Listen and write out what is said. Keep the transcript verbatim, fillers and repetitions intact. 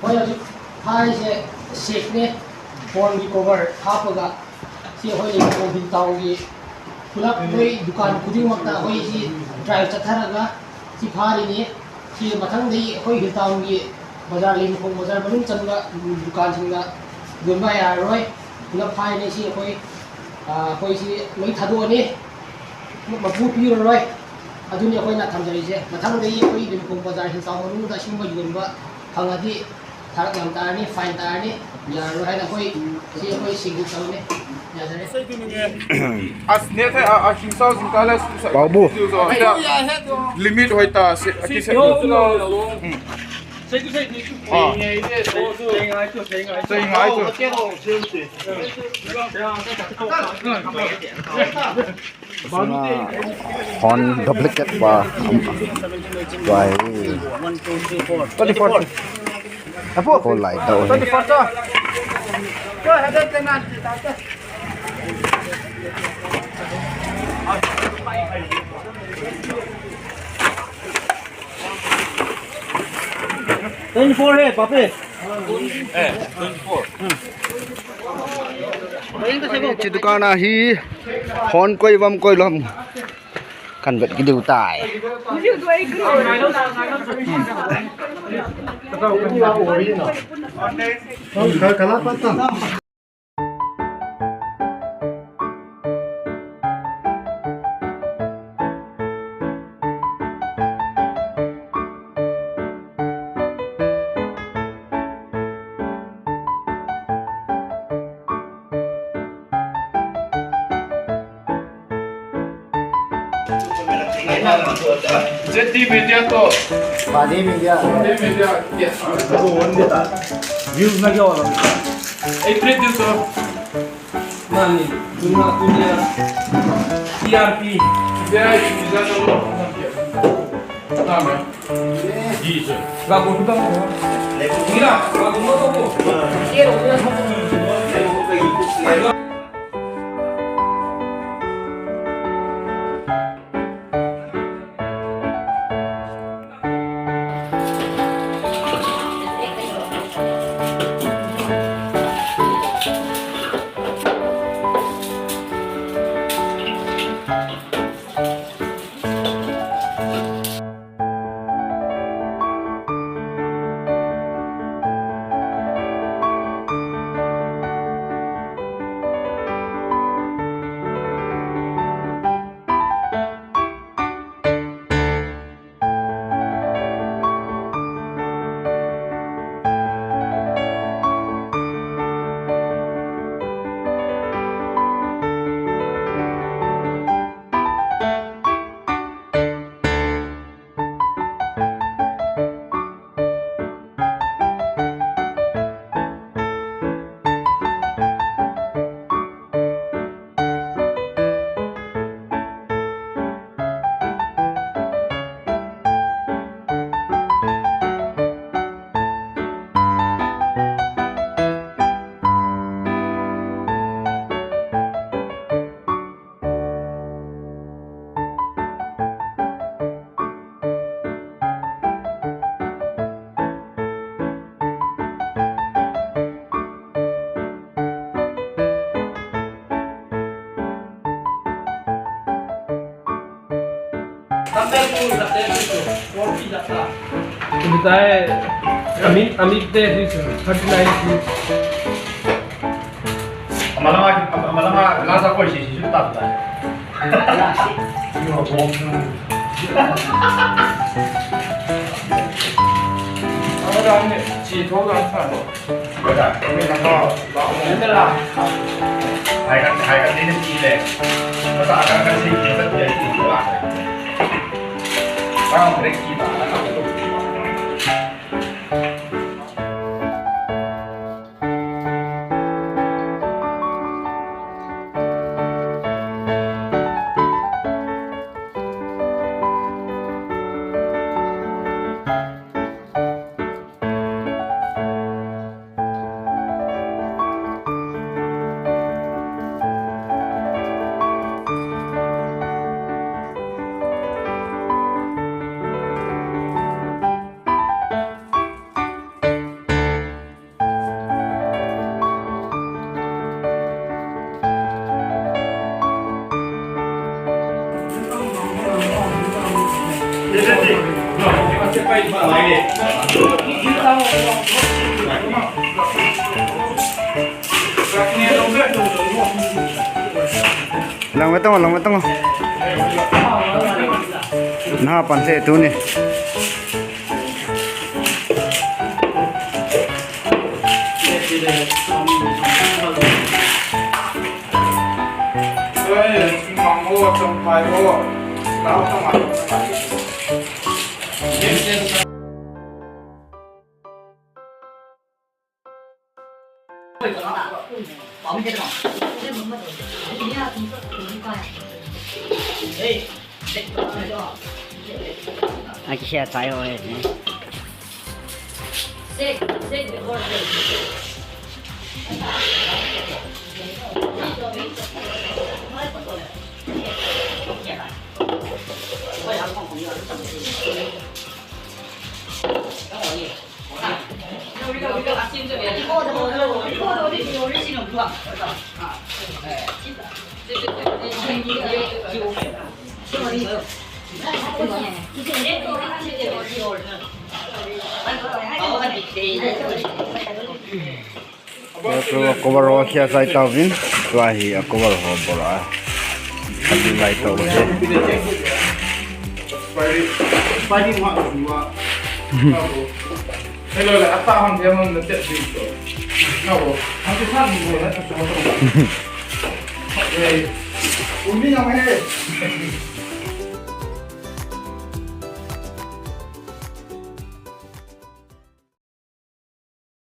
Hoi, hoi, phai se, safe ne, phone ki cover, hapa ga, si hoi le, ko bin tao ki, pulak hoi, dukan kuding mak ta hoi si, drive chathara ga, si phari ne, si mathang dei hoi hil tao ki, bazar lim ko, bazar manung chan ga, dukan chan ga, gun ba ya roi, pulak phai ne si hoi, ah, hoi si, loi thado ne, mapu pi roi. Aduni akhoi na tham jai je. Mathang dei akhoi Bimkhong bazar hin tao manung da sum ba yun ba. Khang adi tharak lam ta ni, fine ta ni. Ya lo hai na akhoi. Si akhoi sing tao ni. Ya jai. As ne thai a, a king sao sing ta la. Babu. Limit hoi ta se, aki se. Ah. Sei ngai tu. Suna hon duplicate ba, um, ba hi. Twenty-four. Apo. Ko lai da o hi. Twenty-four ta. Ko hada tenan ta ta. Twenty-four hai, papi. Eh, twenty-four. Hiche dukan a hi hon koi vam koi lom kan vet kit diu tai. Z D Media to. Padi Media. Padi Media, yes. Views na kya wala? Eight hundred views to. Mani, dunia, dunia, T R P. Media, media to. Tama. Di, sir. Lagu tu tama. Mira, lagu mo to ko. Compare to the places of forty jatra. Amit, Amit Dey, this is thirty-nine feet. Amalanga, amalanga, lasa ko si si ta ta. Amalanga, si to la sa. Lang metong, lang metong. Naha pan se tu ni. Aki siya tayo eh. Tua cover ho khia sai tauvin, tua hi a cover ho bol a. Kati lai tau he. Hello, la ata hon dia mon na tet din to. Na bo. Hon ti sa ni bo na to to. Hey. Umi na he.